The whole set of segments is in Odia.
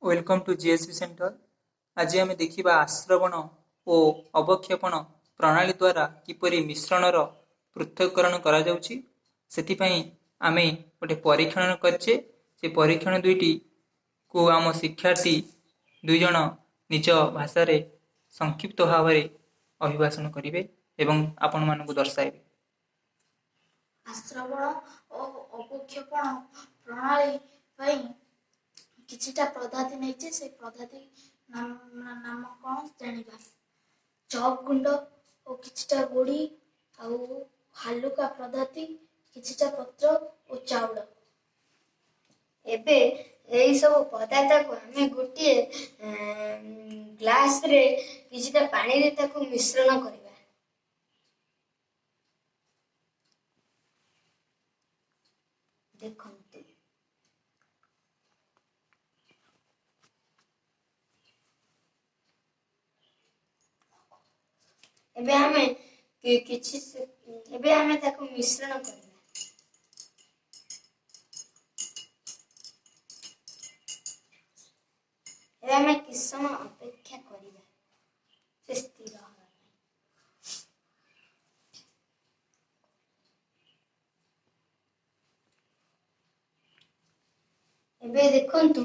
Welcome to GSB Center. ଆଜି ଆମେ ଦେଖିବା ଆସ୍ରବଣ ଓ ଅବକ୍ଷେପଣ ପ୍ରଣାଳୀ ଦ୍ୱାରା କିପରି ମିଶ୍ରଣର ପୃଥକରଣ କରାଯାଉଛି। ସେଥିପାଇଁ ଆମେ ଗୋଟେ ପରୀକ୍ଷଣ କରିଛେ। ସେ ପରୀକ୍ଷଣ ଦୁଇଟିକୁ ଆମ ଶିକ୍ଷାର୍ଥୀ ଦୁଇଜଣ ନିଜ ଭାଷାରେ ସଂକ୍ଷିପ୍ତ ଭାବରେ ଅଭିଭାଷଣ କରିବେ ଏବଂ ଆପଣମାନଙ୍କୁ ଦର୍ଶାଇବେ। ଆସ୍ରବଣ ଓ ଅବକ୍ଷେପଣ ପ୍ରଣାଳୀ ପାଇଁ କିଛିଟା ପଦ୍ଧତି ନେଇଛେ। ସେଇ ପଦ୍ଧତି ନାମ କ'ଣ ଜାଣିବା। ଚକ୍ ଗୁଣ୍ଡ ଓ କିଛିଟା ଗୋଡ଼ି ଆଉ ହାଲୁକା ପଦାର୍ଥ, କିଛିଟା ପତ୍ର ଓ ଚାଉଳ। ଏବେ ଏଇ ସବୁ ପଦାର୍ଥକୁ ଆମେ ଗୋଟିଏ ଗ୍ଲାସରେ କିଛିଟା ପାଣିରେ ତାକୁ ମିଶ୍ରଣ କରିବା। ଦେଖନ୍ତୁ, ଏବେ ଆମେ କିଛି ଏବେ ଆମେ ତାକୁ ମିଶ୍ରଣ କରିବା। ଏବେ ଆମେ କିଛି ସମୟ ଅପେକ୍ଷା କରିବା ସେ ସ୍ଥିର ହେବା ପାଇଁ। ଏବେ ଦେଖନ୍ତୁ,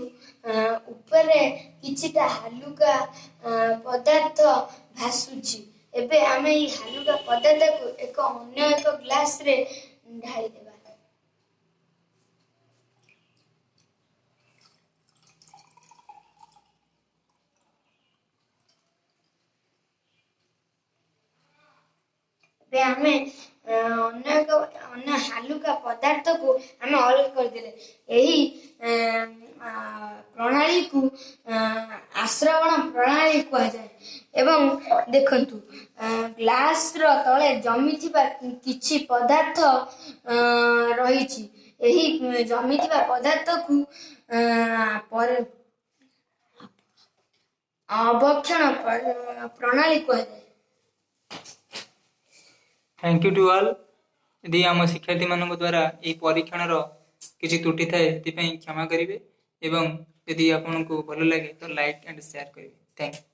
ଉପରେ କିଛିଟା ହାଲୁକା ପଦାର୍ଥ ଭାସୁଛି। ଏବେ ଆମେ ଏଇ ହାଲୁକା ପଦାର୍ଥକୁ ଅନ୍ୟ ଏକ ଗ୍ଲାସରେ ଢାଳିଦେବା। ଏବେ ଆମେ ଅନ୍ୟ ଏକ ଅନ୍ୟ ହାଲୁକା ପଦାର୍ଥକୁ ଆମେ ଅଲଗା କରିଦେଲେ। ଏହି ପ୍ରଣାଳୀକୁ ଆସ୍ରବଣ ପ୍ରଣାଳୀ କୁହାଯାଏ। ଏବଂ ଦେଖନ୍ତୁ, ଗ୍ଲାସର ତଳେ ଜମିଥିବା କିଛି ପଦାର୍ଥ ରହିଛି। ଏହି ଜମିଥିବା ପଦାର୍ଥକୁ ପରେ ଅବକ୍ଷଣ ପ୍ରଣାଳୀ କୁହାଯାଏ। Thank you to all. ଯଦି ଆମ ଶିକ୍ଷାର୍ଥୀମାନଙ୍କ ଦ୍ୱାରା ଏହି ପରୀକ୍ଷଣର କିଛି ତ୍ରୁଟି ଥାଏ, ସେଥିପାଇଁ କ୍ଷମା କରିବେ ଏବଂ ଯଦି ଆପଣଙ୍କୁ ଭଲ ଲାଗେ ତ ଲାଇକ୍ ଆଣ୍ଡ ସେୟାର କରିବେ। Thank you.